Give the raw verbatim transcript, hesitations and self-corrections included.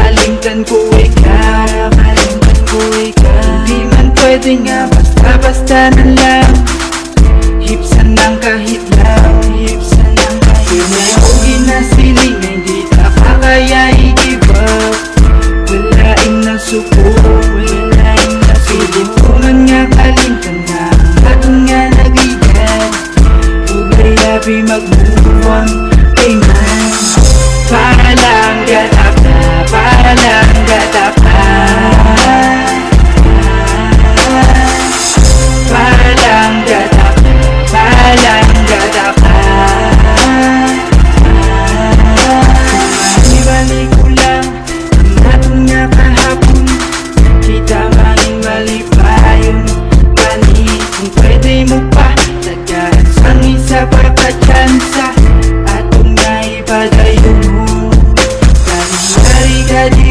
Kalimtan ko ikaw, kalimtan ko ikaw. Di man pwede nga basta-basta na lang. Hipsan ang kahit lang, hipsan ang kahit lang. Di na ako ginasiling, hindi ka pa kaya i-give up. Wala ing nasuko, wala ing nasuko. Pilit ko man nga kalimtan na ang aton nga nagigan. Ug grabe mag-move on kay man. Palangga ta ka, palangga ta ka. Palangga ta ka, palangga ta ka. Ibalik ko lang ang aton nga kahapon. Kita man ing malipayon, gani kung pwede mo pa, tagaan sang isa pa ka tsansa. Aton nga ipadayon mo. Gani yari ka di